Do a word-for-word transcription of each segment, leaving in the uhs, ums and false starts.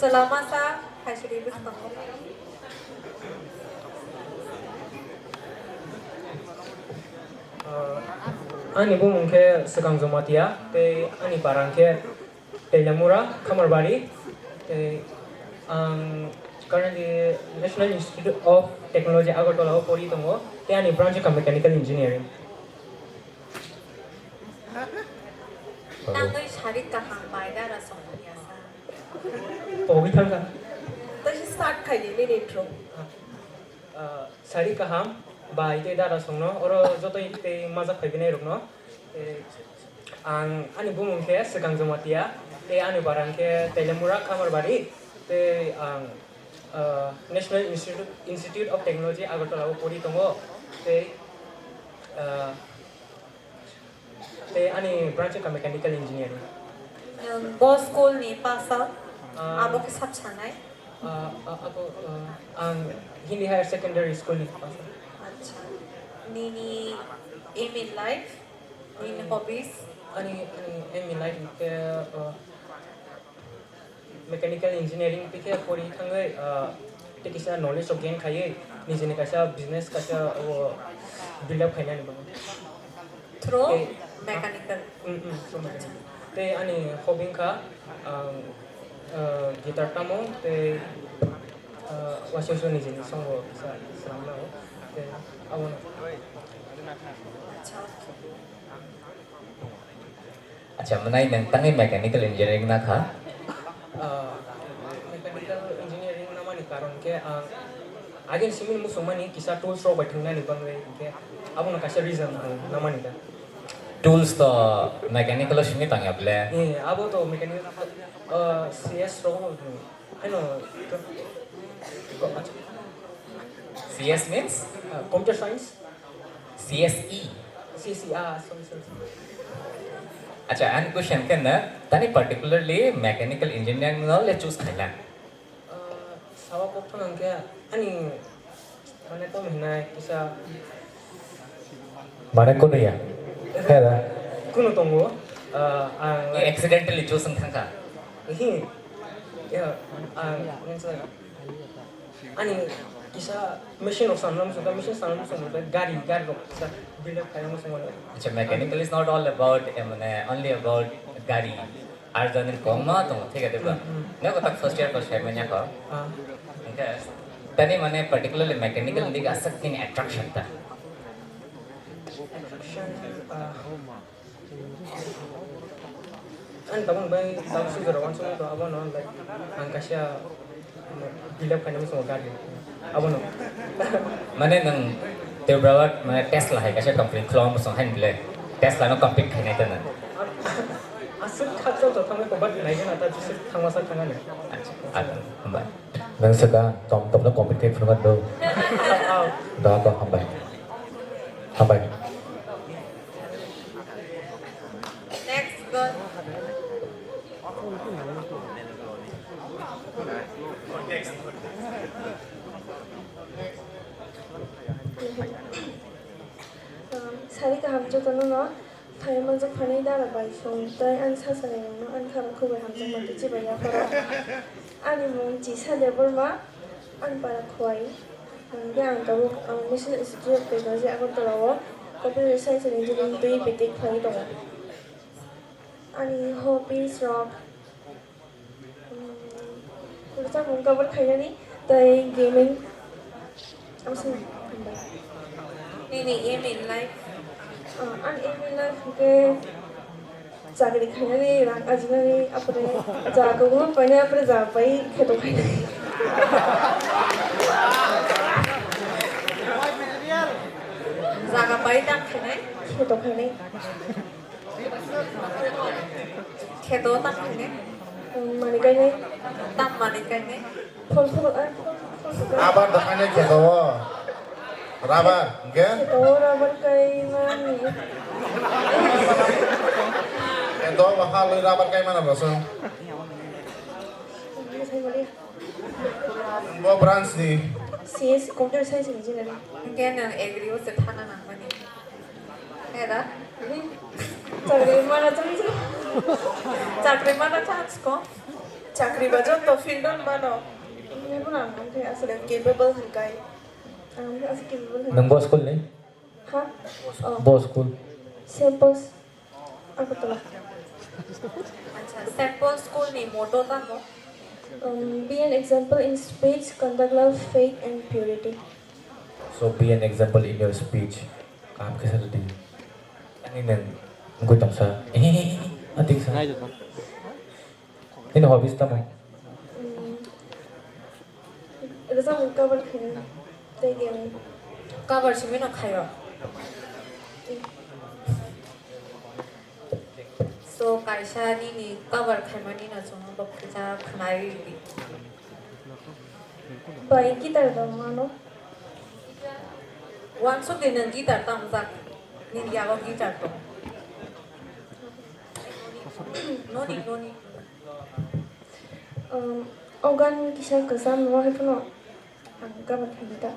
Chwla masa phaisiri bwskango. Ani bumung khe Swkang Jamatia, tei ani para khe Teilamura, Khamarbari, tei ang currently National Institute of Technology Agartala o pori tongo, tei ani branch wngkha Mechanical Engineering. Nangwi sari kaham bai dara songmani asa. Pogwi thangkha. Tei start khaidi nini intro. Ah, sari kaham bai tei dara songno oro joto tei majak phaibi nai rokno. Tei ang ani bumung khe Swkang Jamatia, tei ani bara khe Teilamura Khamarbari, tei ang, ah, National Institute, Institute of Technology Agartala o pori tongo, tei, ah, Tei ani branch wngkha mechanical engineering. Nwng bo school ni pass out? Ah, abo khe sab sanai? Ah, ah, abo, ah, ang Hindi Higher Secondary School ni pass out. Acha. Nini aim in life? Nini hobbies? Ani, ani aim in life hwnkhe, ah, Mechanical engineering tei khe pori thangwi, ah, tei kisa knowledge rok gain khaiwi nijini kaisa business kaisa o build up khainani bagwi. Through tei, mechanical. Mm, mm, through mechanical. Tei ani hobby wngkha, ang, ah, guitar tamo tei, ah, waisa waisa nijini song bo kisa swnam nango. Tei abono. Acha. Acha, mwnai nwng tangwi mechanical engineering na kha? Ah, mechanical engineering namani karon khe ang agin simi muchungmani kisa tools rok bai thwngnani bagwi, hinkhe abono kaisa reason ang namani da. Tools to mechanical o simi tangya ble? Eh, abo to mechanical, ah, C S rok. Ano, C S means? Ah, computer science. C S E. C S E, ah, sorry, sorry, sorry. Acha, ani question khe na, tani particularly mechanical engineering no le choose khaila? Ah, sawa kok thang ang khe, ani, mane to hinai kisa Mane kunu ya? Hera. Kunu tongo, ah, ang accidentally chosen thangkha. Hi. Ya, ang, ani kisa machine rok sanna muchungkha, machine sanna muchungkha, gari, gari rok kisa build up khaina muchungmano. Acha, mechanical is not all about, eh, mane, only about gari. Ar jani kongma tongo, thik ase ba? Hmm, hmm. Nokho tak first year ko sai manya ko. Ah. Hingke tani mane particularly mechanical ni aswk nini attraction ta? Attraction, ah, ang tabuk bai tabuk sujaro wansukmung to abono, like, ang kaisa Build up khaina muchungo gari. Abono. Mane nwng Tripura o mane Tesla hai kaisa company khulokma muchung haini ble Tesla no compete khainai tano. Aswk khakchang to thangwi ko, but naigana ta jisuk thangmasa thangani. Acha, acha, hambai. Nwng swkang tom tom no compete khai phunukma do. Da ko hambai. Hambai. Next girl. Sari kaham jotono no phai manjak phanai dara bai song tei ani sasani rokno ani kharo khubai hamjakma tei chibai yapharo. Ani mung Chisa Debbarma, ani para Khowai. Hingke ang tabuk, ah, National Institute of Technology Agartala o Computer Science and Engineering twi B Tech khlai tongo. Ani hobbies rok, um, rwchapmung cover khainani tei gaming. Ang se hambai. Nini aim in life? Ah, ani aim in life hingke chakri khainani, rang ajinani, apore jaga kobangma painai, apore jaga pai kheto khainai. Jaga pai tam khainai? Kheto khainai. Kheto tam khainai? Mani kainai. Tam mani kainai? Phol phol, ah, phol, phol phol. Abar da kainai kheto o. Rubber, hingke? Kheto o rubber kaimani. Kheto o halwi rubber kaimana bosong. Bo branch ni? C S, Computer Science Engineering. Hingke nwng agri o se thana nangmani. Heda? Chakri mana chance. Chakri mana chance ko? Chakri ba joto field on mano. Nang capable hwnkai. Ang khe aswk capable hwn. Nang bo school ni? Ha? Oh. Bo school. Saint Paul's Agartala. Acha, Saint Paul School ni motto tamo? Um, be an example in speech, conduct, love, faith and purity. So be an example in your speech. Kaham khe sa di. Ani nang goi tongsa. Eh, adik sa. Nini hobbies tamo? Mm, rwchapmung cover khainai tei game. Cover simi no khaio. So kaisa nini cover khaimani no chwng bo kisa khwnai ridi. Bai guitar rok mano. Wansuk di nwng guitar tamjak. Nini yago guitar tong. Noni, noni. Um, o gan kisa kwcham no hai phano ang cover khainai ta.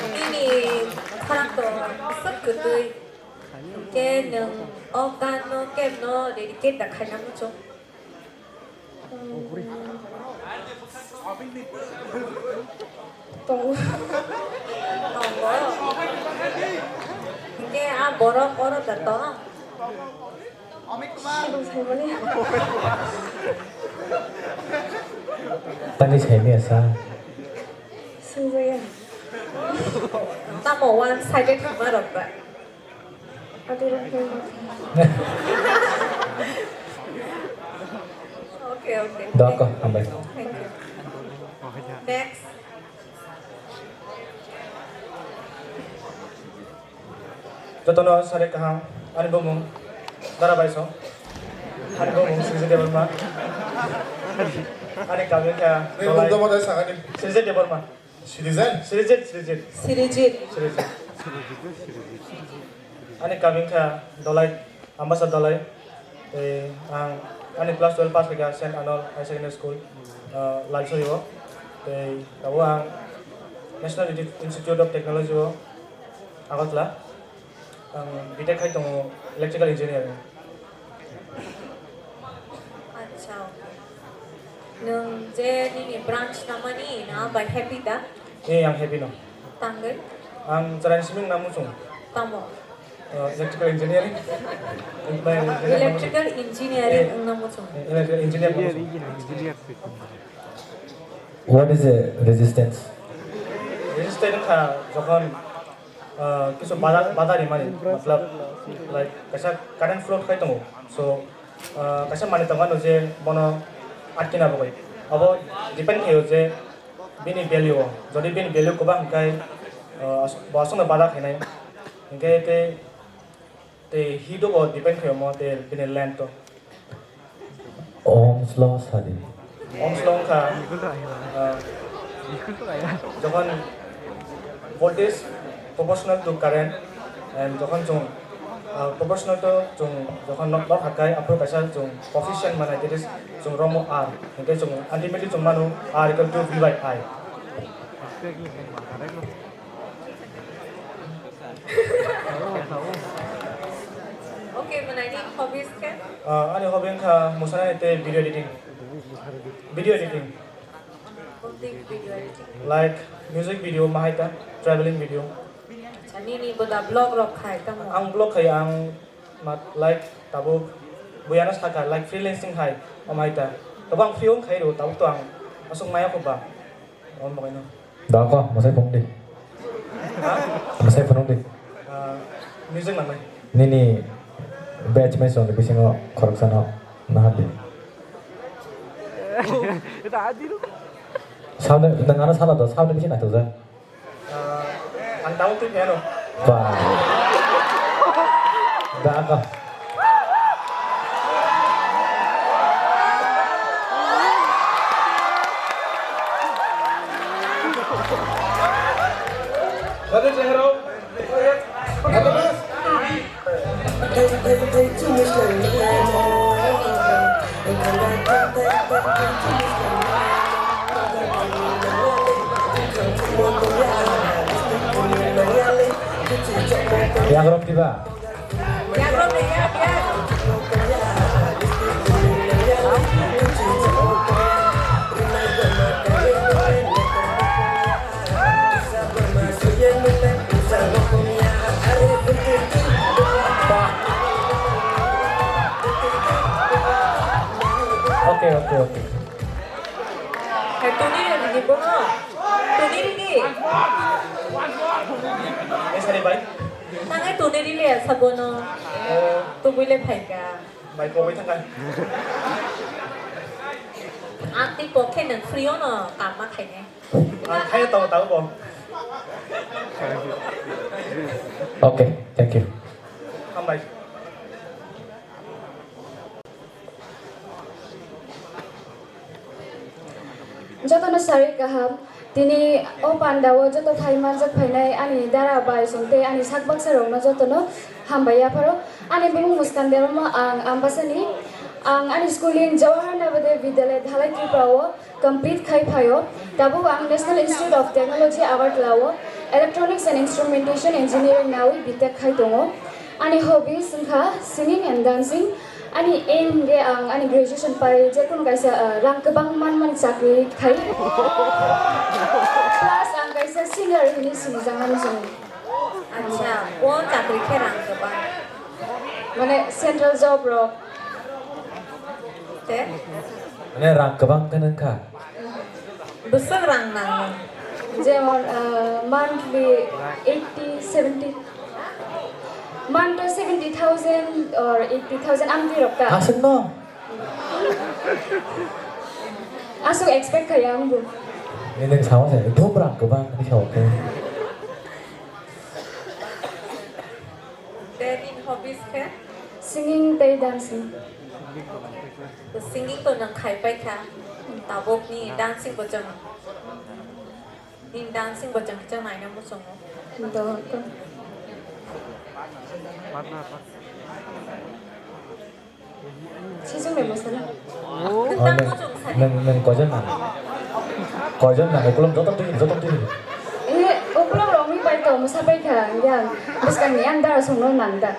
Nini khorang to swk kwtwi. Hwnkhe nwng o gan no kebno dedicate da khaina muchung? Tongo. Tongo. Hwnkhe a borok oro da tong? Tani saimani asa. Swngjaya. Tamo one sided hwnma rok ba? Ati rok hwnma. Okay, okay. Doko, hambai. Thank you. Next. Jotono sari kaham, ani bumung Dara Baiso, ani bumung Srijit Debbarma, ani kami kha Dolai Srijit Debbarma. Citizen? Srijit, Srijit. Srijit. Srijit. Ani kami kha Dolai. Ambasa Dalai, tei ang ani class twelve pass khaikha Saint Arnold Higher Secondary School, ah, Laisuri o, tei tabuk ang National Institute of Technology o, Agartala, ang B Tech khai tongo Electrical Engineering. Acha, okay. Nwng je nini branch namani, na bai happy da? Eh, ang happy no. Tangwi? Ang chwraini simi wngna muchung. Tamo? Uh, electrical engineering. Electrical engineering wngna muchung. Eh, electrical engineer wngna muchung. What is a resistance? Resistance wngkha jokhon, uh, kisu bada, bada rimani, matlab, like, kaisa current flow khai tongo. So, ah, kaisa manwi tongmano je bono atkina bagwi. Abo depend khaio je bini value o. Jodi bini value kwbang hwnkhe, ah, as-, bo aswkno bada khainai. Hwnkhe tei, tei heat o bo depend khaio omo tei bini length o. Ohms law sadi. Ohms law wngkha, ah, jokhon voltage proportional to current and jokhon chwng, ah, proportional to chwng jokhon not, not hakai, aphuru kaisa chwng coefficient manai, that is chwng romo R, hwnkhe chwng ultimately chwng mano R equal to V by I. Okay, mwnai ni hobbies khe? Ah, ani hobby wngkha mosanai tei video editing. Video editing. Like music video, mahai ta, traveling video. Acha, nini bo da vlog rok khai tamo? Ang vlog khai, ang mat-, like tabuk buyano saka, like freelancing hai, omai ta. Tabuk ang free wng khai ro, tabuk to ang aswk maya kho ba. Om bagai no. Da ko, masai phone di. Ha? Masai phone di. Ah, music nangnai. Nini batchmate song ni bisingo khoroksa no nahardi. Sound, nang ano sala do, sound bisi naithokjak. Ah, ang tabuk twi phano. Ba. Da ka. Brother Chehra. Yagrok diba? Yagrok de, yak, yak. Oke, oke, oke. Hai, tuni rini bono. Tuni rini. Eh, sorry, bhai. Nang hai tuni rini ya sabono. Oh. Tubui le phaika. Bai, koboi thangkha. Ang tei pokhe nwng free-o no kama khainai. Ang khayo tongo, tongo bo. Okay, thank you. Hambai. Jotono sarwi kaham. Tini o pandao joto phai manjak phainai ani dara bai song tei ani sak baksa rokno jotono hambai yapharo. Ani bumung Muskan Debbarma, ang Ambasani. Ang ani schooling Jawahar Navodaya Vidyalaya Dhalai Tripura o complete khai phaio. Tabuk ang National Institute of Technology Agartala o Electronics and Instrumentation Engineering nawi B Tech khai tongo. Ani hobbies wngkha singing and dancing. Ani aim hwnkhe ang ani graduation pai jekunu kaisa, ah, rang kwbang manmani chakri khai. Plus ang kaisa singer hinwi sinijak mani chwng. Acha, o chakri khe rang kwbang. Mane central job rok. Te? Mane rang kwbang khe nang kha. Bwswk rang nango? Jemon, ah, monthly eighty, seventy, monthly seventy thousand or eighty thousand amtwi rok ta. Aswkno? Aswk expect khaiya ang bo. Nini sama saya, dum rang kwbang ni sao khe. Then in hobbies khe? Singing tei dancing. Singing to nang khai pai kha. Tabuk ni dancing bo chwng. Ni dancing bo chwng chwng naina muchungo. Do to. Sisung de masala. Oh, nang, nang, nang koijon nang? Koijon nang? Ukulum joto twi, joto twi. Eh, ukulum rong mi pai to, musa pai kha, yang. Bwskang ni yang dara sung no nang da.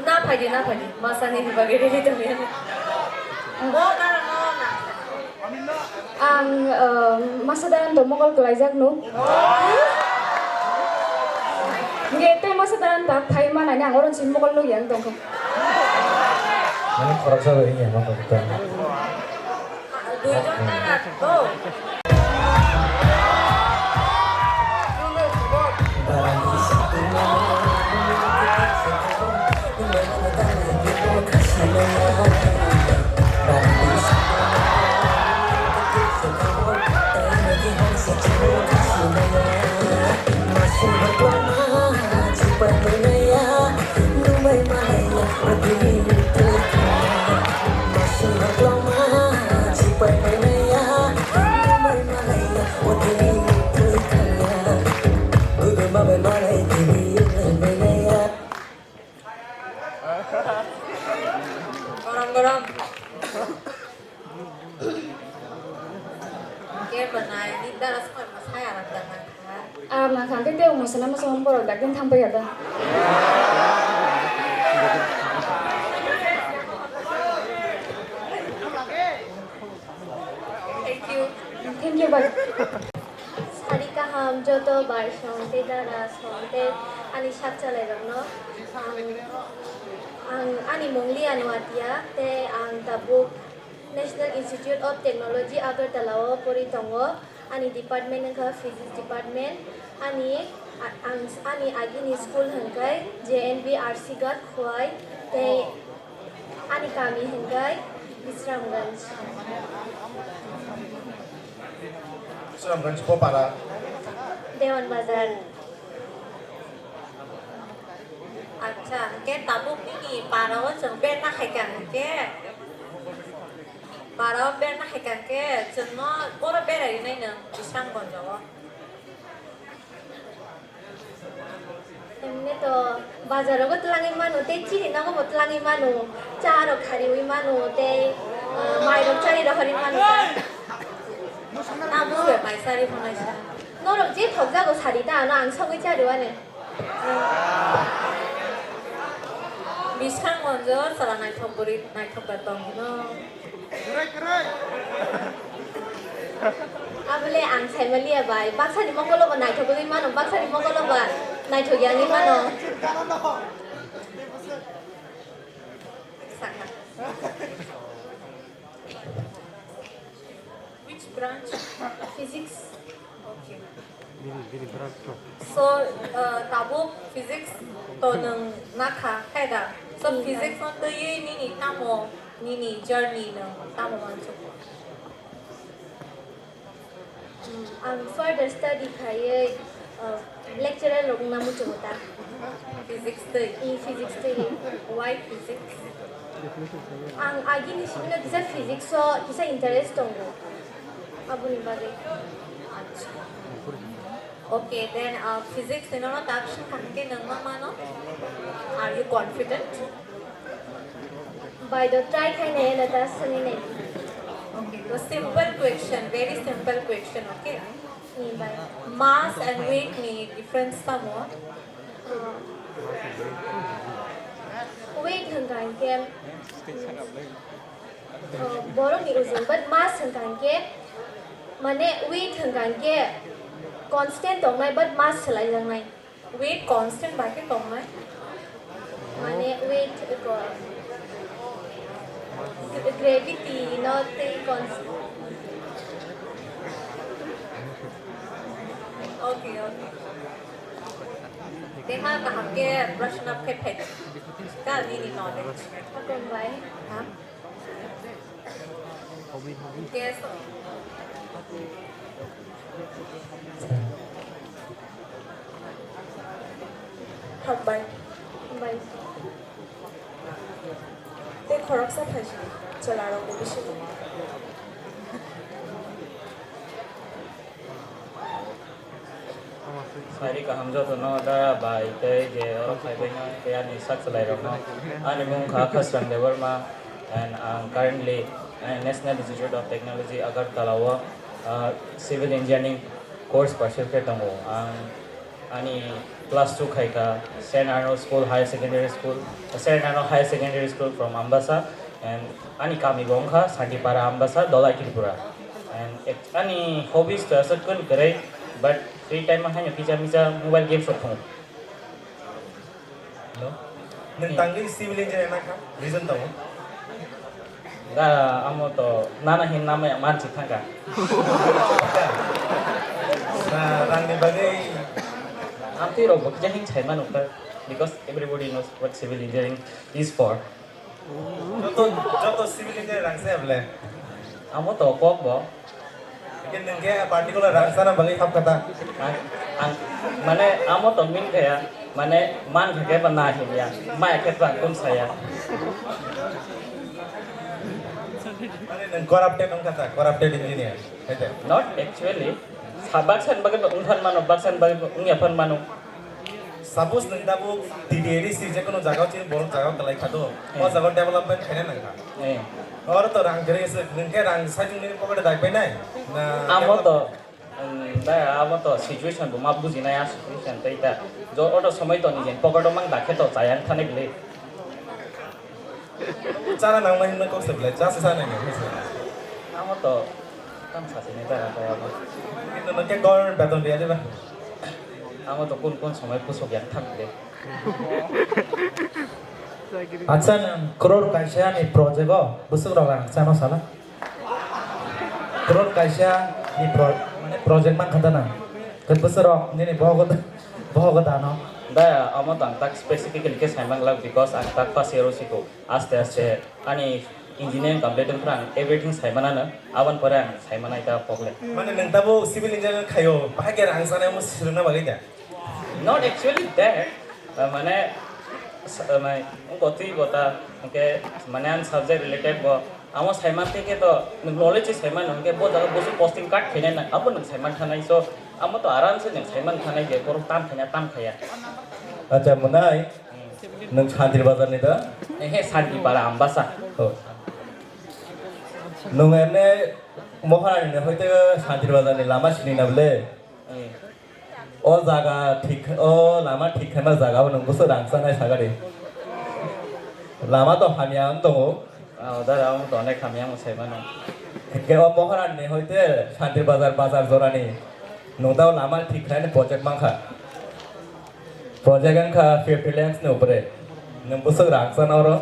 Na phaidi, na phaidi. Masa ni bagwi ready tong ya. Mo dara mo na. Ang, eh, masa dara to mokol kwlaijak nuk. Nge te masa dara ta phai manani ang oron sin mokol nuk yang tongkha. Ani khoroksa bai ya ma ta. Duijon dara to. Gorom, gorom. Ke bwnai, ni dara sokma saya rok da nang kha. Aram nang kha, ke tei omo sana masa borok dak din thang pai ya da. Thank you. Thank you, bye. Sari kaham joto bai song tei dara song tei ani sak chalai rokno. Ang, ang ani mung Lia Noatia tei ang tabuk National Institute of Technology Agartala o pori tongo. Ani department wngkha Physics department. Ani A-, ang s-, ani agini school hwnkhe J N V R C Ghat Khowai, tei ani kami hwnkhe Bisramganj. Bisramganj Popara. Dewan Bazar. Acha, hwnkhe tabuk nini para o chwng berna khaikha hwnkhe, para o berna khaikha hwnkhe chwngno boro berai rinai nwng Bisramganj o. Emne to bazar rogo twlangwi mano, tei chini nogo bo twlangwi mano, cha rok khariwi mano, tei, ah, mai rok chari rohorwi mano ta. Tabuk be mai chari phano sa. Norok je thokjago sari ta, ano ang sogwi chari wane. Bisramganj o chwla naithok bwrwi naithok da tong hino. Abole ang saimaliya bai, baksani mokolo bo naithok wngwi mano, baksani mokolo bo naithok ya wngwi mano. Saka. Which branch? Physics. Okay. So, uh, tabuk physics to nwng nakha, khe da? So, physics no twiwi nini tamo, nini journey nwng tamo uansukgo? Mm, ang further study khaiwi, uh, lecturer rok wngna muchungo ta. Physics twi? I physics twi. Why physics? Ang agini simi no kisa physics o kisa interest tongo. Aboni bagwi. Acha. Okay, then, uh, physics ni nono tak swngkha hwnkhe nwng ma mano? Are you confident? Bai do try khai nai, eno ta sani nai. Okay, to simple question, very simple question, okay? Ni bai. Mass and weight ni difference tamo? Uh, weight hwnkha hwnkhe, uh, borokni ujung, but mass hwnkha hwnkhe, mane weight hwnkha hwnkhe constant tongnai, but mass swlaijaknai. Weight constant bai khe tongnai. Mane weight ko-, gravity no tei constant. Okay, okay. Tei ha kaham khe brush up khe phai. Ka nini knowledge. Hakon bai. Ha? Hambai. Hambai. Tei khoroksa phaising chwlarokni bisingo. Phairi kaham jotono da bai tei je oro phaibaino tei ani sak chwlairokno. Ani mung kha Khasrang Debbarma and ang currently, uh, National Institute of Technology Agartala o, uh, civil engineering course pursue khe tongo. Ang ani class two khaikha Saint Arnold School Higher Secondary School, Saint Arnold Higher Secondary School from Ambasa, and ani kami bo wngkha Santipara Ambasa, Dholai Tripura. And ek-, ani hobbies to aswk kwrwi kwrwi, but free time o haino kisa misa mobile games rok thwngo. Hello? Nwng tangwi civil engineer nakha, reason tamo? Da, amo to nana hin namaya mansi thangkha. Na, rangni bagwi? Amtwi rok bo kisa hin sai mano kha, because everybody knows what civil engineering is for. Joto, joto civil engineer rang se able. Amo to kok bo. Lekin nengke particular rang sana bagi hap kata. Ang, ang, mane amo to min kaya, mane man kake ba na hin ya, ma khe ba kun saya. Mane neng corrupted ang kata, corrupted engineer. Hede. Not actually. Sa baksan bagwi ungphan mano, baksan bagwi ungya phan mano. Suppose nwng tabuk T D A D C je kono jaga o chini borok jaga o kwlai kha do, o jaga o development khaina nang kha. Eh. Oro to rang kwrwi se, nwng khe rang sajwk nini pocket o dai painai? Na amo to, um, da, amo to situation bo ma bujinai a situation tei ta. Jo, o to somoi to nijeni pocket o mang da khe to chaya wng thani bwlwi. Chana nangma hinma kok se belai, cha se chana nang hinma se. Amo to tam sa se ne ta ta amo. Kintu nang khe government beton riya de ba? Amo to kun kun somoi pusok yang thang de. Acha, nang crore kaisa ni project o bwswk rok rang chano sala? Crore kaisa ni pro-, mane project man khata nang. Khe bwswk rok nini bogo. Bohogo dano. Da, amo tang tak specifically khe saimang lak, because ang tak first year o siko. Aste aste ani engineering complete wngkha, ang everything saimanano, aboni pore ang saimanai ta problem. Mane nwng tabo civil engineer khayo, bahai khe rang sanai omo swrwngna bagwi da? Not actually that, uh, mane, s-, uh, mane, wngkha twi kota, hwnkhe mane ang subject related bo, amo saiman theke to, nwng knowledge se saiman hwnkhe bo jaga bosu posting cut khainai na, abo nwng saiman thanai, so amo to aram se nwng saiman thanai je, borok tam khaina tam khaya. Acha, mwnai. Hmm. Nwng Santir Bazar ni da? Ehe, Santi Para Ambasa. Oh. Nwng emne Moharani ni hoite Santir Bazar ni lama sini na bole? Eh. O jaga thik, o lama thik khaima jaga o nwng busu rang sanai sagadi. Lama to hamya wng tongo. Ah, o dara wng to onek hamya wng sai mano. Hingke o Moharani ni hoite Santir Bazar, bazar jorani nwng tao lama thik khainai project mankha. Project wngkha fifty lakhs ni upre. Nwng bwswk rang sana oro?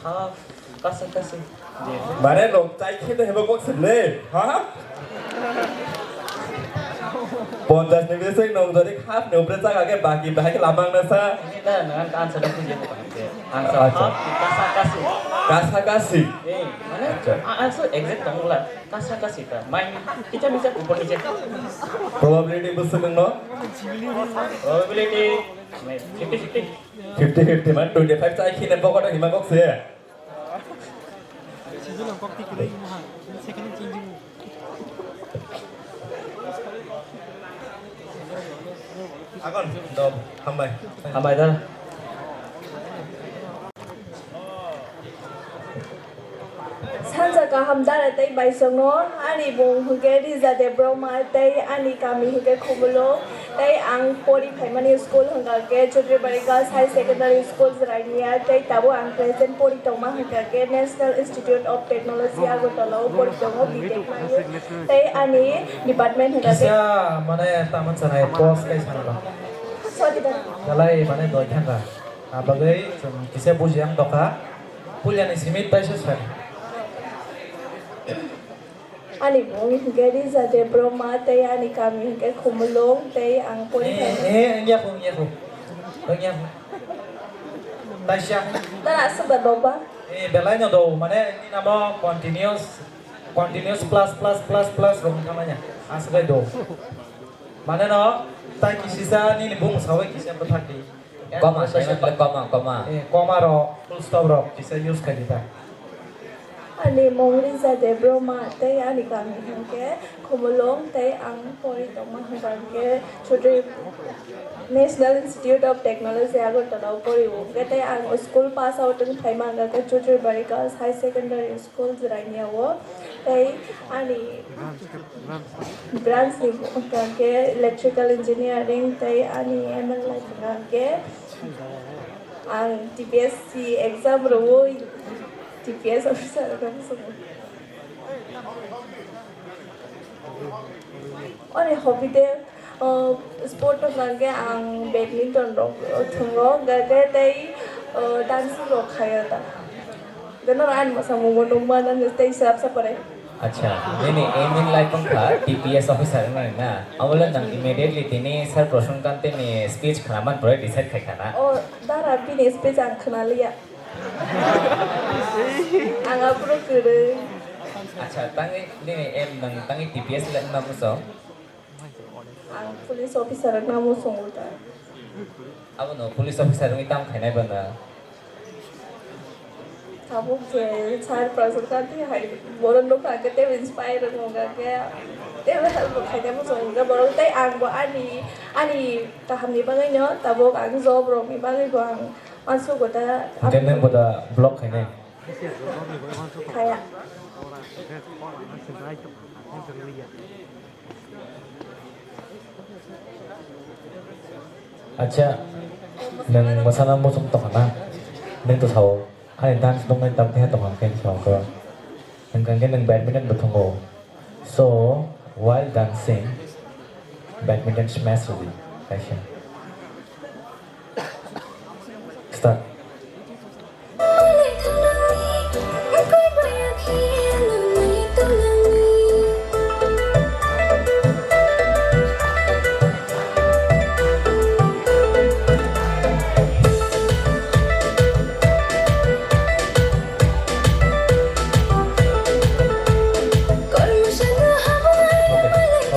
Ha, kasa kasi. Mane nwng chai khe de hebo kok sile, ha? Ponchas ni bising nwng jodi half ni upre chaka khe baki bahai khe lamang na sa. Ini da, nang answer da kuje ko pang ke. Answer Acha. Half kasa kasi. Kasa kasi. Eh, mane, Acha. A-, answer exact tong la. Kasa kasi ta. Main kicha micha upor niche. Probability bwswk wngno? Probability, mane, fifty fifty. Fifty fifty man twenty five chai khine pocket hima kok se. Agon, dom, hambai. Hambai da. Sanja kaham dara tei baisongno, ani bung hwnkhe Rija Debbarma tei ani kami hwnkhe Khumulwng, tei ang pori phaimani school hwnkha khe Choudhury Bari Girls High Secondary School Jirania, tei tabuk ang present pori tongma hwnkha khe National Institute of Technology Agartala o pori tongo, B Tech mani, tei ani department hwnkha khe Kisa mane taman sanai post kai sanalo. Sorry da. Dalai mane doi thangkha. Abagwi chwng kisa buji ang dokha. Puilani simi taisa sar. Ani bung hwnkhe Rija Debbarma tei ani kami hwnkhe Khumulwng tei ang pori Eh, khainai. Eh, wngya kho, wngya kho. Wngya kho. Taisa. Tara aswk ba doba? Eh, belai no do, mane, nini namo continuous, continuous plus, plus, plus, plus rok wngkha manya. Aswk do. Mane no, tai kisisa nini bung sawi kisa bwthak di. Comma, sai ma tle comma, comma. Eh, comma rok, full stop rok, kisa use khai di ta. Ani mung Rija Debbarma tei ani kami hwnkhe Khumulwng tei ang pori tongma hwnkha hwnkhe Choudhury National Institute of Technology Agartala o pori o hwnkhe tei ang school pass out wng phaima hwnkha khe Choudhury Bari Girls High Secondary School Jirania o tei ani Branch ni hwnkha khe electrical engineering tei ani aim in life hwnkha khe ang T P S C exam rwui T P S officer wngna muchungo. Ani hobby de, uh, sport hwnkha khe ang badminton rok thwngo, hwnkha khe tei, uh, dancing rok khaio ta. Gana ani mwsamungbo nukma nang tei swrapsa pore. Acha, nini aim in life wngkha T P S officer wngnani na? Amole nang immediately tini Sir Prasun Kante ni speech khwnaman pore decide khai kha na? O, dara bini speech ang khwnaliya. Ang aphuru kwrwi. Acha, tangwi nini aim nang tangwi T P S le wngna muchung? Ang police officer wngna muchungo ta. Abono police officer wngwi tamo khainai bono? Tabuk je sir Prasun Kante hai borok nukha khe teibo inspire wngkha khe teibo help bo khainai muchungo khe borok tei angbo ani, ani kahamni bagwino tabuk ang job rokni bagwibo ang uansukgo ta. Hwnkhe nwng bo da block khainai? Khaya. Acha, nwng mwsana muchung tongkha na? Nwng to sao, ani dance nuknai tam khe tongkha khe sao khe. Hwnkha khe nwng badminton bo thwngo. So, while dancing, badminton smash rwdi kaisa. Start.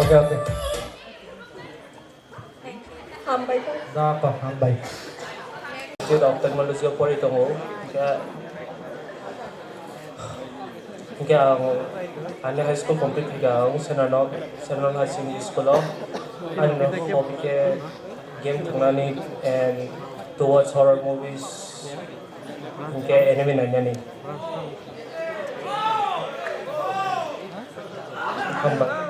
Okay, okay. Hambai. Japa, hambai. Institute of Technology o pori tongo. Hingke, hingke ang ani high school complete hingke ang Senano, Senano High Secondary School o. Ani hobby khe game thwngnani and to watch horror movies. Hingke anime nainani. Hambai.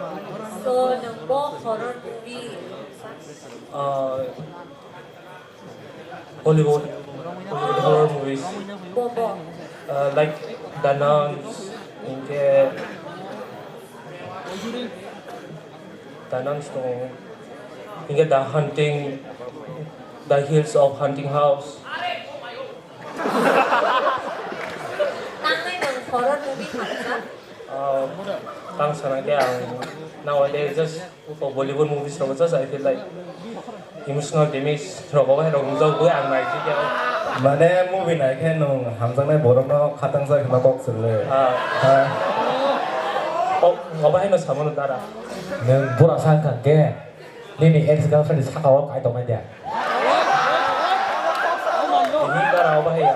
So, nwng bo horror movie? Ah, Hollywood, Hollywood horror movies. Bo, bo. Ah, like The Nun, hingke The Nun tongo. Hingke The Hunting, The Hills of Hunting House. Tangnai nwng horror movie hamjak? Ah, tang sana khe ang nowadays just Bollywood movies rok just I feel like emotional damage rok obo hai rok nukjagwi ang naisi khe. Mane movie nai khe nwng hamjaknai borokno khatangsa khe ma kok swrwle. Ah. Ha? O, obo haino samano dara. Nwng bura sa wngkha khe nini ex girlfriend ni saka o kai tongnai de. Nini dara obo hai ya.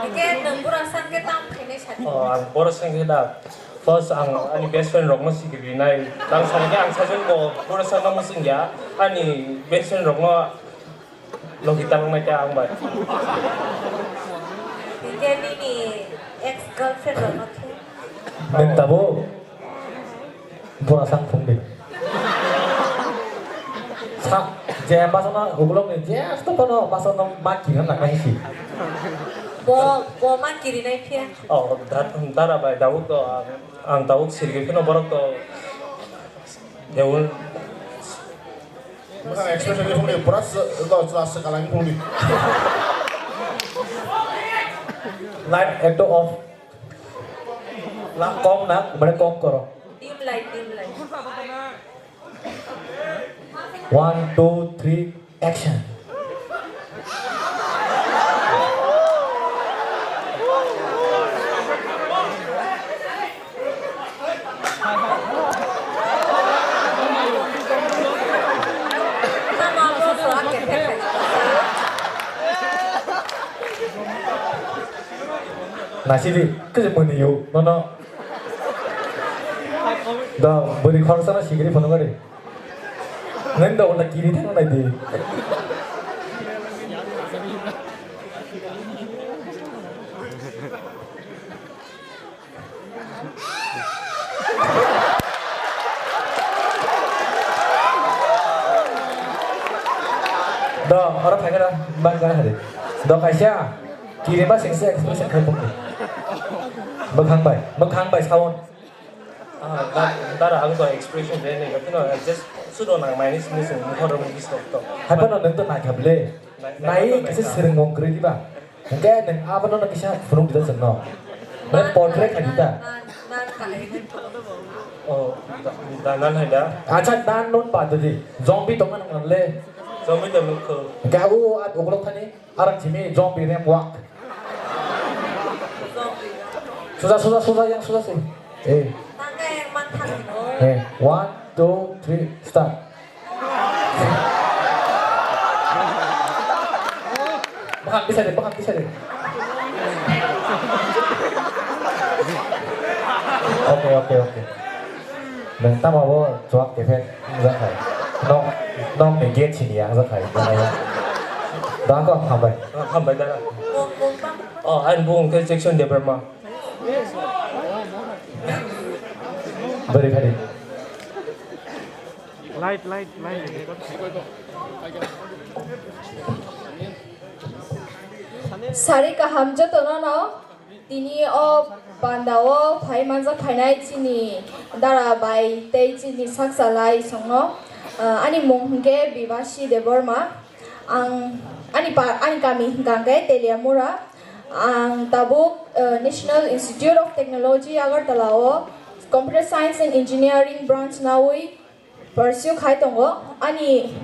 Hingke nwng bura sa khe tam khainai sadi? Oh, ang bura sa khe da. First, ang ani best friend rokno sikiri rinai. Tang sani khe ang sajwk bo, bura sakno muchung ya. Ani best friend rokno logi talwng nai khe ang bai. Hingke nini ex girlfriend rokno thung? Nwng tabuk bura sang thung di. Sa, je basono ukulok ni je asto kono basono ma kiri na nai si. Bo, bo ma kiri nai phiya. Oh, da-, dara bai, tabuk to ang, ang tabuk sirgi phino borok to debul. Masa expression ni phone ni pura se-, to chula se kalang phone ni. Light ekto off. La kom na, mane kom koro. Dim light, dim light. One, two, three, action. Nasidi, kese mani yo, nono. Da, beri khoroksa na sigiri phano gari. Nang da wala kiri thang nai di. Do, oro phai gana, bang gana hari. Do kaisa, kiri ba singse expression khai bukni. Bwkhang bai, bwkhang bai sound. Ah, da-, dara ang to expression de ne, no, just sudo nang mani sini sini, mukhor rok ni bisok to. Hai pano nang to nai khable. Nai, nai, nai, nai, kisa nai. Sering ngong kri di ba. Hingke nwng abono no kisa phunuk dita chwngno. Mane portrait kha dita. Oh, da-, da-, nan hai da. Acha nan non pa didi. Zombie tongma nang le. Zombie tong nukho. Hingke abo at ukolok thani arang simi zombie rem wak. Suja, suja, suja, yang suja, suja. Eh. Eh, one, two, three, start. Bwkhak tisari, bwkhak tisari. Oke, oke, oke. Nwng tamo bo chuak khe phek wngjakha. Nok, nok ni gate sini ya wngjakha. Dako hambai. Hambai dara. Oh, ani bung khe Jackson Debbarma. Bari khadi. Light, light, light. Sari kaham jotono no tini o panda o phai manjak phainai chini dara bai tei chini sakchalai songno. Ah, ani mung hingke Bibasi Debbarma. Ang ani pa, ani kami hingka hingke Teliamura. Ang tabuk, eh, National Institute of Technology Agartala o Computer Science and Engineering branch nawi pursue khai tongo. Ani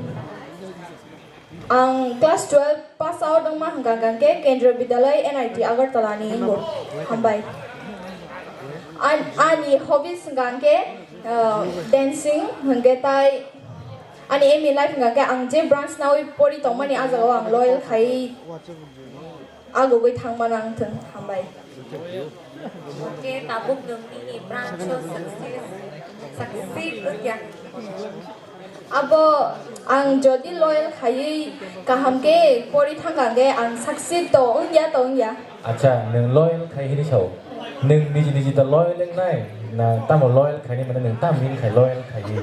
ang class twelve pass out wngma hingka hingke Kendriya Vidyalaya N I T Agartala ni wngbo. Hambai. An-, ani hobbies hingka hingke Ah, dancing hwnkhe tai ani aim in life hwnkha khe ang je branch nawi pori tongmani, ah jagao ang loyal khai agugwi thangma nang thung. Hambai. Okay, tabuk nwng nini branch o success, succeed wngya. Abo ang jodi loyal khaiwi kaham khe pori thangkha hwnkhe ang succeed to wngya to wngya. Acha, nwng loyal khai hini sao? Nwng niji niji ta loyal wngnai, na tamo loyal khaini mane nwng tam min khai loyal khaiwi?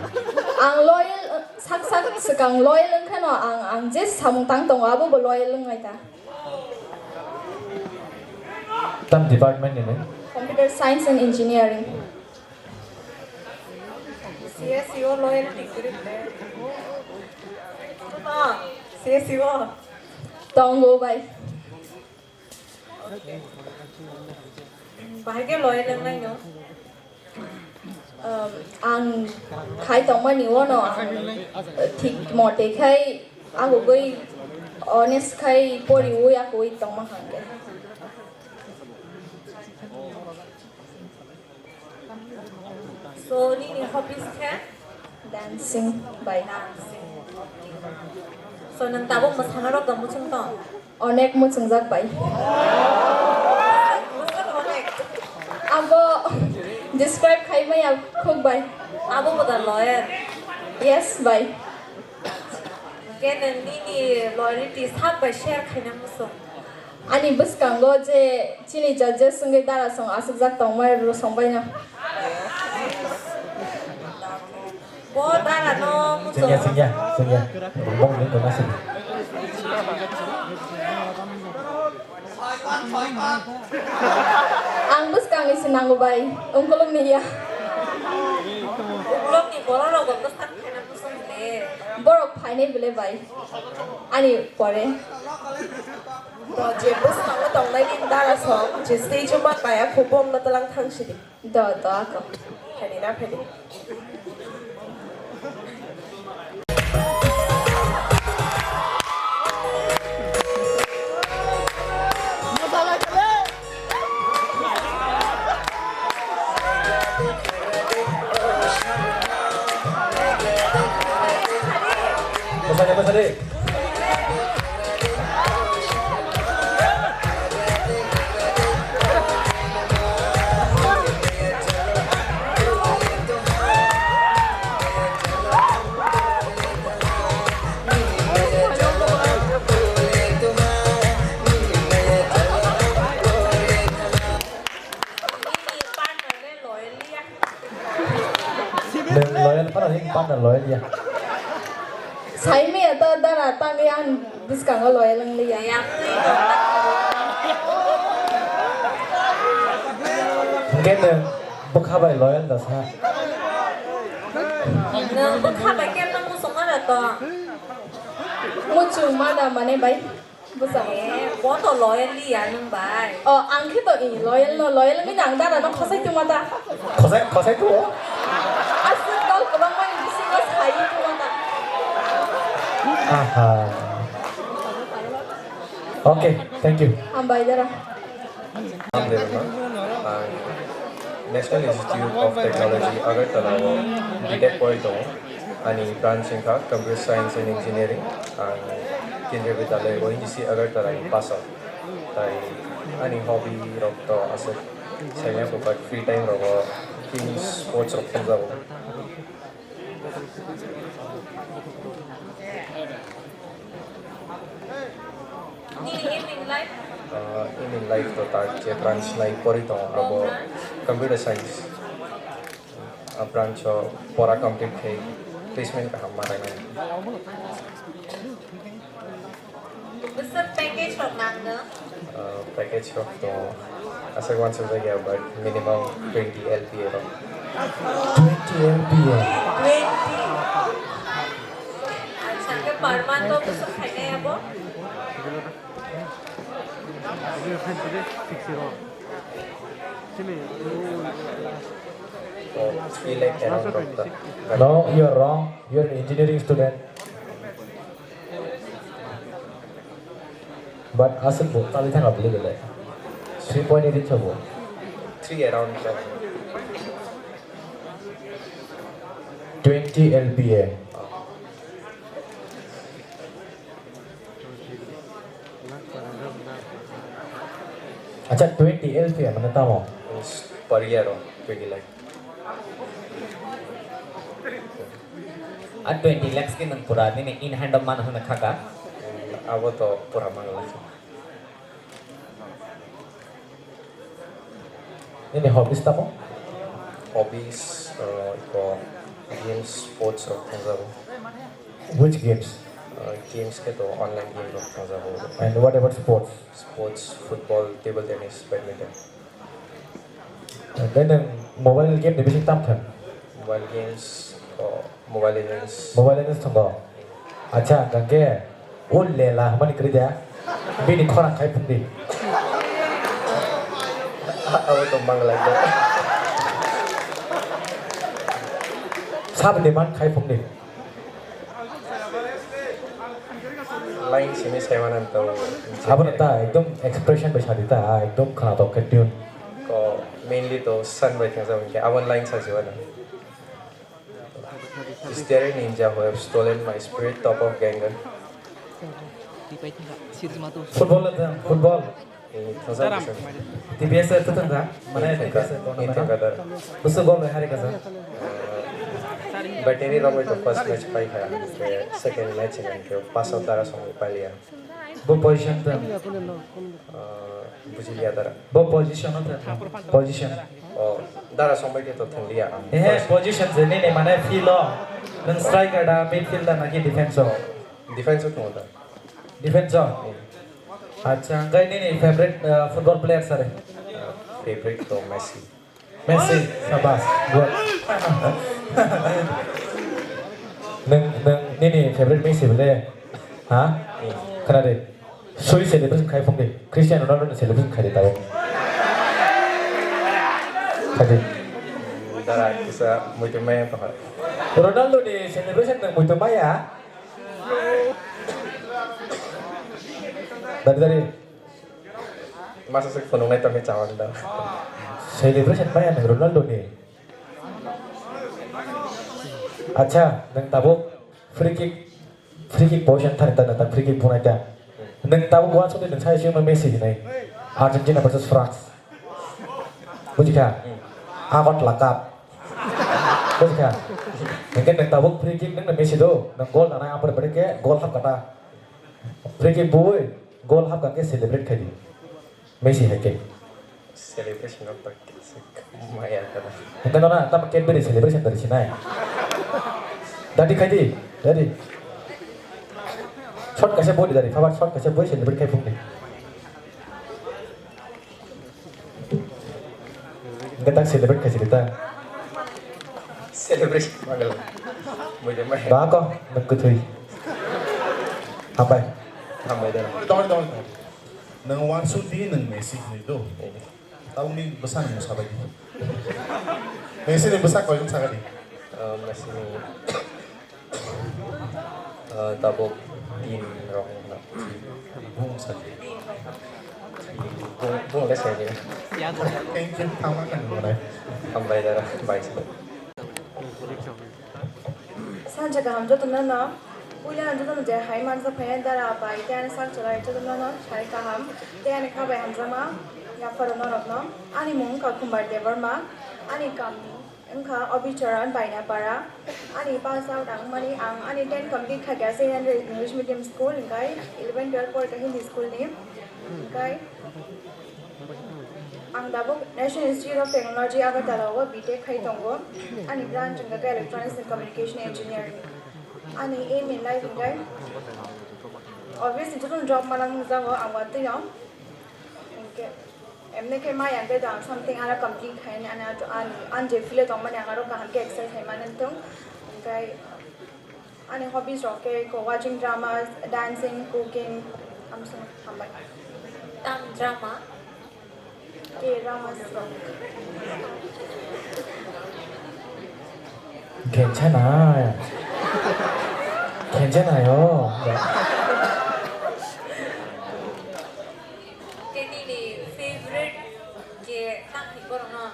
Ang loyal, sak sak swkang loyal wngkheno ang, ang je samung tang tongo abo bo loyal wngnai ta. Tam department ni nwng? Computer Science and Engineering. C S E O loyalty group le. Tuma, C S E O. Tongo bai. Bahai khe loyal wngnai no? Um, ang khai tongmani uano ang thik mote khai agugwi honest khai poriwi agugwi tongma hangkhe. So, nini hobbies khe? Dancing bai. Dancing. So, nwng tabuk mwsana rok tong muchung tong? Onek muchungjak bai. Onek. Abo describe khai maya khuk bai. Abo bo da loyal. Yes bai. Hwnkhe nwng nini loyalty sak bai share khaina muchung? Ani bwskango je chini judges wngwi dara song aswkjak tongmani rw song baino. Bo dara no muchung. Chwngya, chwngya, chwngya. Bong ni tongma sini. Ang bwskangni se nango bai, ungkulukni ya. Ungkulukni borok rok bo bwskang khaina muchung le. Borok phainai bwle bai. Ani pore. To je bwskango tongnai ni dara song, je stage o ma kaya kho bong no tlang thang sidi. Do, do, ako. Phaidi na, phaidi. Bwsadi, bwsadi. Nwng loyal phano hing partner loyal ya. Saimaya ta dara tangwi ang bwskango loyal wng liya. Hwnkhe nwng bwkha bai loyal da sa. Nwng bwkha bai kemno muchungma da to? Muchungma da mane bai. Bwsa. Eh, bo to loyal ya nwng bai. Oh, ang khe to i loyal no, loyal wngwi ang dara no khosai tuma ta. Khosai, khosai tuo? Aswk dol kwbangma ni bisingo sai tuma ta. Aha. Okay, thank you. Hambai dara. Ang National Institute of Technology Agartala o B Tech pori tongo. Ani branch wngkha Computer Science and Engineering. Ang Kendriya Vidyalaya O N G C Agartala ni pass out. Tai ani hobby rok to aswk saimaya kwbak, free time rogo team sports rok thangjago. Nini aim in life? Ah, aim in life to tak je branch nai pori tongo abo computer science. Ah, branch o pora complete khai placement kaham ma nai. Bwswk package rok nang nw? Ah, package rok to aswk uansuk jak ya, but minimum twenty L P A rok. Twenty L P A. Twenty. Acha, hwnkhe per month o bwswk khainai abo? Oh, three lakh around rok ta. No, you are wrong. You are an engineering student. But aswk bo tali thang abli belai. Three point eight inch bo. Three around. Twenty L P A. Acha, twenty L P A mane tamo? Per year o twenty lakh. A twenty lakhs ke nwng pura nini in hand o mano hwnwi kha ka? Abo to pura mangla. Nini hobbies tamo? Hobbies, uh, iko games, sports rok thangjago. Which games? Uh, games khe to online game rok thangjago. And what about sports? Sports, football, table tennis, badminton. Tei nwng mobile game ni bising tam thang? Mobile games, oh, Mobile Legends. Mobile Legends thango. Acha, hwnkhe o lela hwnmani kwrwi da? Bini khorang khai phung di. Abo tong bang lai. Sab demand khai phung di. Line simi saiman ang tong. Abo na ta ekdom expression bai sadi ta, ekdom khana tok khe tune. Ko mainly to sun bai thang sa bang khe abo line sa jiwa na. Staring ninja who have stolen my spirit, top of Gangan. Football, football. T P S to thang kha, mane T P S to thang kha. Busu gol bai hari kasa. Battery rok bai to first match pai kha, second match ni ke pas of dara song pai liya. Bo position to. Buji liya dara. Bo position to. Position. O dara song bai ke to thang liya. Eh, position je nini mane field o. Nang striker da, midfielder na ki defense o? Defense o thang da. Defense o. Acha, hwnkhe nini favorite, uh, football player sare? Favorite to Messi. Messi, sabas, good. Nung, nung, nini favorite Messi bole? Ha? Khna de. Sui celebration khai phung de. Cristiano Ronaldo ni celebration khai de tao. Khai de. Dara kisa muitu maya to hai. Ronaldo ni celebration nang muitu maya. Dari, dari. Masa se phunuknai tongkhe chawang da. Celebration maya nang Ronaldo ni. Acha, nang tabuk free kick, free kick position thani ta, ta free kick bunai ta. Nang tabuk uansukdi nang sai siyungno Messi hinai. Argentina versus France. Bujikha? Agot lakap. Bujikha? Nang ke nang tabuk free kick nang Messi do, nang goal nana apar bade ke goal hap kata. Free kick bui, goal hap kake celebrate khai di. Messi hai ke. Celebration of practice. Maya kana. Hingke nona tam Cadbury celebration dari sinai. Dadi khai di, dadi. Shot kaisa bui di dadi, khabar shot kaisa bui celebrate khai phung di. Hingke tak celebrate khai sidi ta. Celebration magal. Mui de mai. Ba ko, nang kuthui. Hambai. Hambai da. Dong, dong, dong. Nang wansuk di, nang Messi ni do. Tabukni bwsani mung sabai di. Messi ni bwsa koi wng sagai di. Ah, Messi ni, ah, tabuk tin rok wngkha. Bung sa di. Bung, bung le sai di. Thank you, thangma kan nungnai. Hambai dara, bai sa. Sanja kaham jotono no. Puila ang jotono je hai mansa phaiya dara bai tei ani sak chwrai jotono no sai kaham tei ani kha bai hamjakma yapharo norokno. Ani mung wngkha Khumbar Debbarma, ani kam wngkha Obicharan Bainapara, ani pass out ang mani ang ani ten complete kha kya Saint Andrew English Medium School, hingkai eleven twelve porikha Hindi School ni, hingkai Ang tabuk National Institute of Technology Agartala o B Tech khai tongo. Ani branch wngkha khe Electronics and Communication Engineering. Ani aim in life wngkha obviously jotono job mana nukjago ang watwi no. Hwnkhe emne khe maya hwnkhe do ang something ano complete khainani ani, ani, ani je field o tongmani ang aro kaham khe excel khaimani wngthong. Hwnkhe Ani hobbies rok khe ko watching dramas, dancing, cooking, amsong hambai. Tam drama. Ke dramas rok. Khenchana. Khenchana yo. Ke nini favorite ke tang ni borok no?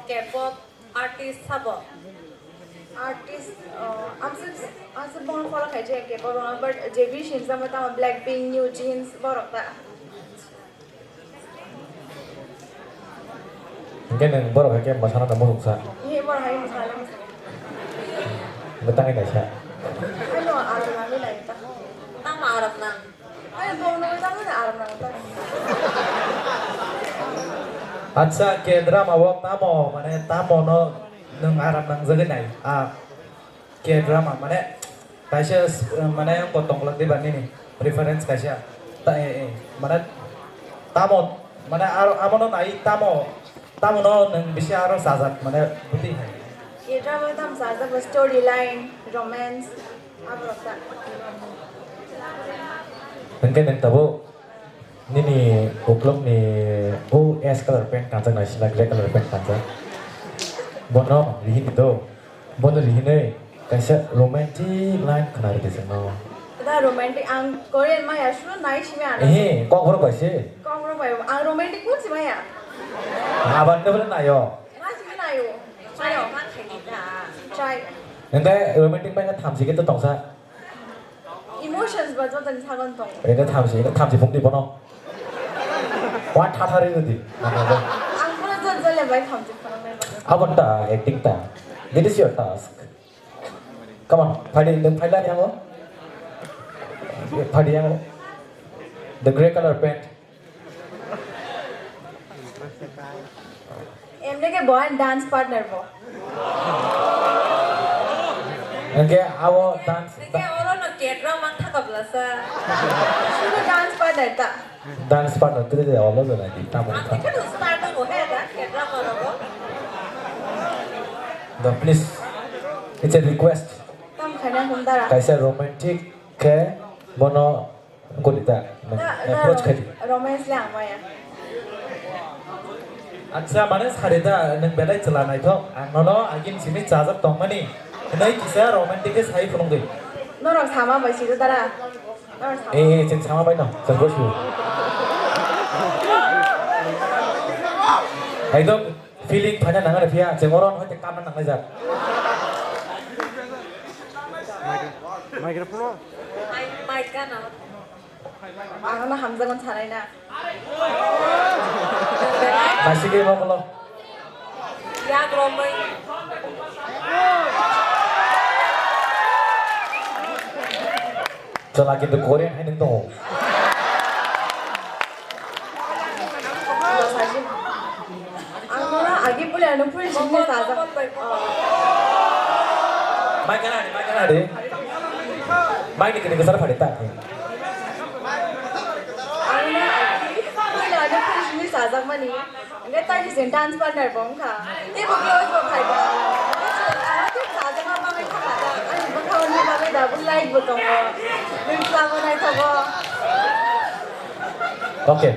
K-pop artist sabo? Artist, uh, ang se, ang se bongni follow khai je ke borok, but J B Shinzama tamo Blackpink, New Jeans borok ta. Hingke nang borok hai ke masana tamo ruksa. Ye borok hai masana masana. Betang ini sa. Ano aram nang ni lai ta. Tang ma aram nang. Acha, K-drama o tamo, mane, tamo no nwng aram nangjagwi nai? Ah, K-drama, mane, kaisa, mane, wngkha tongla diba nini preference kaisa. Ta, eh, eh, mane, tamo, mane, aro, amono nai, tamo, tamo no nwng bisi aro sajak, mane, bwtwi hai. K-drama tam sajak, storyline, romance. Hingke nang tabuk nini uklok ni o ash colour pant kanjak nai sila grey colour pant kanjak. Bono rihini do. Bono rihinoi kaisa romantic line khna rwdi chwngno. Da romantic ang Korean maya suro nai simi ano. Ehe, kok borok bai se. Kok borok bai ang romantic kun si maya. Aban de bole nayo. Ma simi nayo. Try. Try. Nang romantic bai na thamsi ke to tongsa. Emotions ba joto ni sagon tong. Ene thamsi, ene thamsi phungdi bono. Wa thathari rwdi. Ang pura jot jole bai thamsi phunuknai ba. Abon ta acting ta. That is your task. Come on, phaidi, nwng phaila yango. Phaidi yango. The grey colour pant. Emne ke boy dance partner bo. Hingke abo dance. Hingke oro no K-drama thaka blasa. Sudo dance partner ta. Dance partner tu dia olo jana di tamu ta. Ang kan start bo he da K-drama ro bo. The please, it's a request. Tam khana hum dara. Kaisa romantic ke bono Gurita, nang Da, da, approach rom-, khai di. Romance le ang maya. Acha, mane sari da, nang belai chwla naithok. Ang nono agin simi chajak tongmani. Hinai kisa romantic khe sai phunuk di. Norok sama bai siro dara. Norok sama. Eh, eh, chwng sama bai no. Chwng bo su. Ekdom feeling phaina nang ani phiya, chwng oro hoite kamna nang laijak. Microphone. Mic, mic gana. Ang no hamjakmani sanai na. Naisingwi mokolo. Yak romwi. Chwla kintu Korean hai nung tongo. Ang mona agi puli ano puli sini saja. Mai kana di, mai kana di. Mai ni kini kesar padi tak. Ang mona agi puli ano puli sini saja mani. Enggak tadi sini dance partner bong kha. Ini bukan bos bong kha. Ano tuh saja mama main kha kha. Ano bong kha ini mama dah bukan lain bong tongo. Nung selama naik tongo. Okay,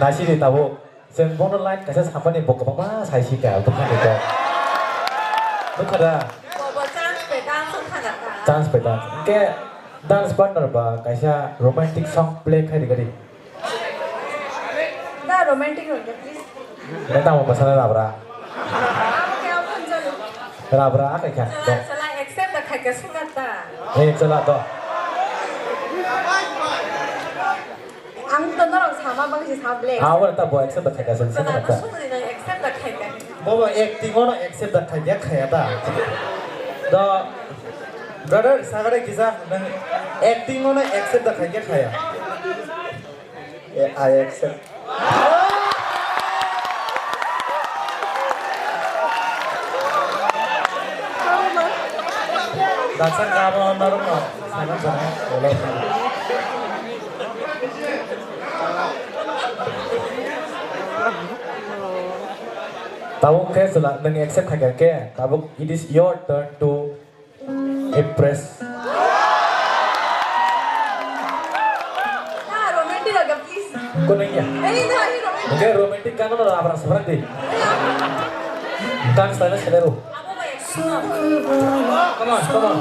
nasi di tahu. Chwng bono line kaisa sampani bo kwbangma sai si ka, bwkhani kok. Bwkha da? Bo, bo chance pe dance wngkha na ta. Chance pe dance. Hwnkhe dance partner ba kaisa romantic song play khai rwgadi. Da romantic rwngkha, please. Nai tamo bwsana rabra. Amo khe amo phone chalo. Rabra akai kha. Chwla, chwla accept da khai kha sungna ta. Eh, chwla to. Ang to norok sama bangsi sa ble. Ah, wala ta bo accept da khaika sung sung ta. Sungri nang accept da khaika. Bobo acting ono accept da khaika khaya ta. Do brother sagare kisa nang acting ono accept da khaika khaya. Eh, I accept. Daksa kamo norok no sana sana. Tabuk khe chwla nwng accept khaikha khe, tabuk it is your turn to impress. Ah, romantic laga, please. Kunung ya? Eh, ini dah, ini romantic. Oke, romantic kan lo abra seberang di. Kan saya selalu. Come on, come on.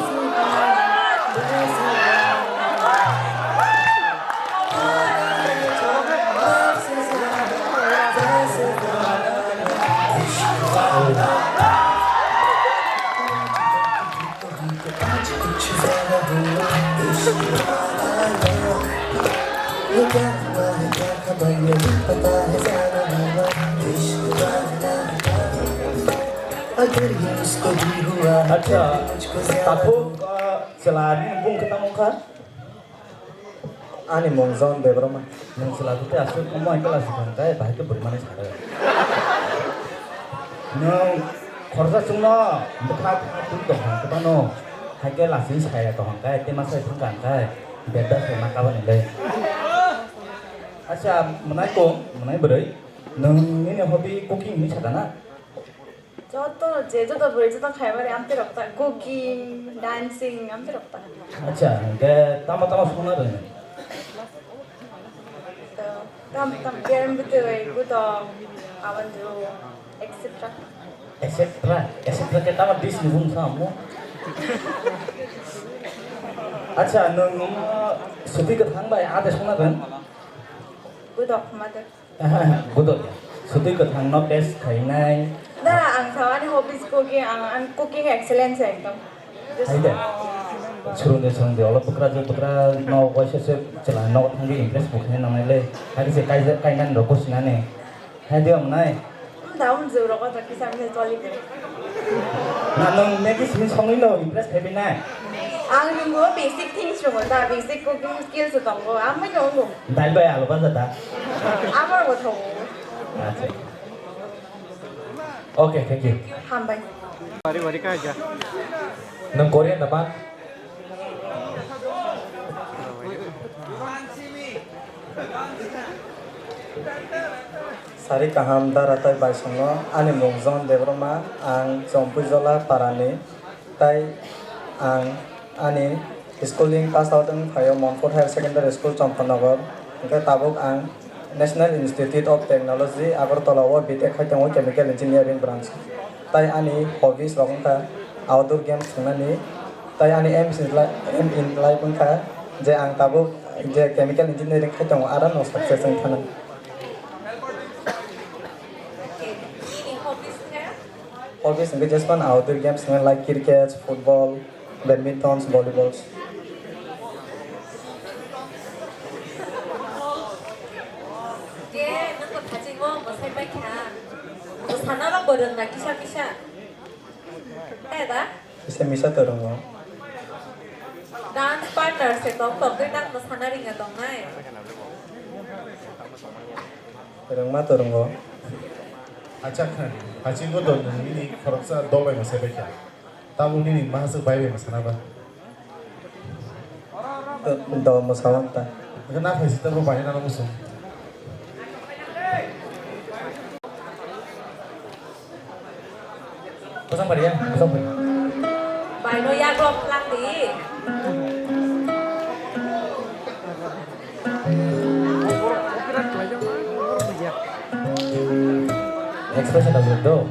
अगर ये उसको भी हुआ है Acha, प्यार, मुझको ज्यादा takhuk, ah, chwla ni bung khe tamo kha? Ani mung John Debbarma. Nwng chwla khe aswk omo hai khe lasi thang khe bahai khe bwrwi mani sare. Nwng khoroksa chwngno bwkha bwkha twi tong kha khe bano hai khe lasi saya tong khe tei ma sai thang kha khe bebda se ma kabani le. Acha, mwnai kung, mwnai bwrwi. Nwng nini hobby cooking hinwi sakha na? Joto je joto bwrwi joto khaimani amtwi rok ta cooking, dancing amtwi rok ta. Acha, hwnkhe tamo tamo songna rwngwi? To, tam tam kerem bwtwi, gudok, aboni juro, et cetera. Et cetera, et cetera khe tamo dish ni bung sa mo? Acha, nwng omo sutwi kwthang bai ade songna rwng? Gudok mother. Aha, budok ya. Sutwi kwthang no test khainai. Da, ang sao ani hobbies cooking, ang, ang cooking excellence ekdom. Hai de. Surung de, surung de. Olo pukra je pukra no waisa se chela no thangwi impress bukhe nangnai le. Hai se kai kai nan ro kusinani. Hai de amnai. Daun jeu rogo to kisa misa choli de. Na nwng Maggi simi songwi no impress khai binai. Ang nungbo basic things rongo da, basic cooking skills tongo, amai no wngo. Dal bai alu baja da. Amar bo thongo. Acha. Okay, thank you. Hambai. Bari bari ka ja. Nwng Korean da ba? Sari kaham dara tai baisongo, ani mung John Debbarma, ang Chompuijola parani, tai ang ani schooling pass out wng phaio Monkot Higher Secondary School, Chompanagar, hwnkhe tabuk ang National Institute of Technology, Agartala o B Tech khai tongo Chemical Engineering branch. Tai ani hobbies rok wngkha outdoor games thwngnani, tai ani aim is li-, aim in life wngkha je ang tabuk je chemical engineering khai tongo, aro no success wng thano. Hobbies wngkha jespan outdoor games wngkha like cricket, football, badminton, volleyball. Je nwng bo thachingmo mwsai paikha. Mwsana rok bo rwngna kisa kisa. Hai da? Kisa misa to rwngo. Dance partner se tok tok dui tak mwsana ringna tongnai. Rwngma to rwngo. Acha kha, hachingo do nwng nini khoroksa dol bai mwsai bai kha. Tabuk nini mahaswk bai bai mwsana ba? Do, do mwsao ta. Hwnkhe na phaisi tabuk bai nang musung. Kosong pari ya, kosong pari. Bai no ya gok lang di. Expression of the dog.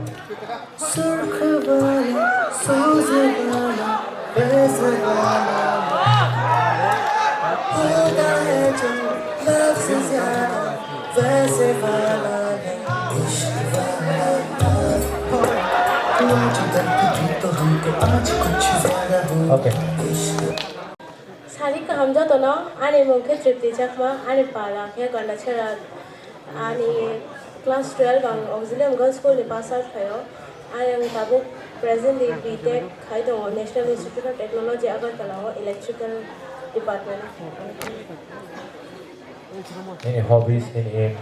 Okay. Sari kaham jotono, ani mung khe Tripti Chakma, ani para khe Gandachara, ani class twelve ang Auxilium Girls School ni pass out khaio. Ayang tabuk presently B Tech khai tongo National Institute of Technology Agartala o electrical department. Any hobbies, any aim?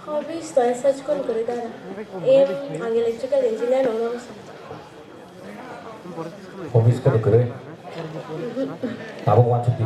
Hobbies to as such kun kwrwi dara. Aim ang electrical engineer wngna muchung. Hobbies khe kwrwi. Tabuk wansukdi.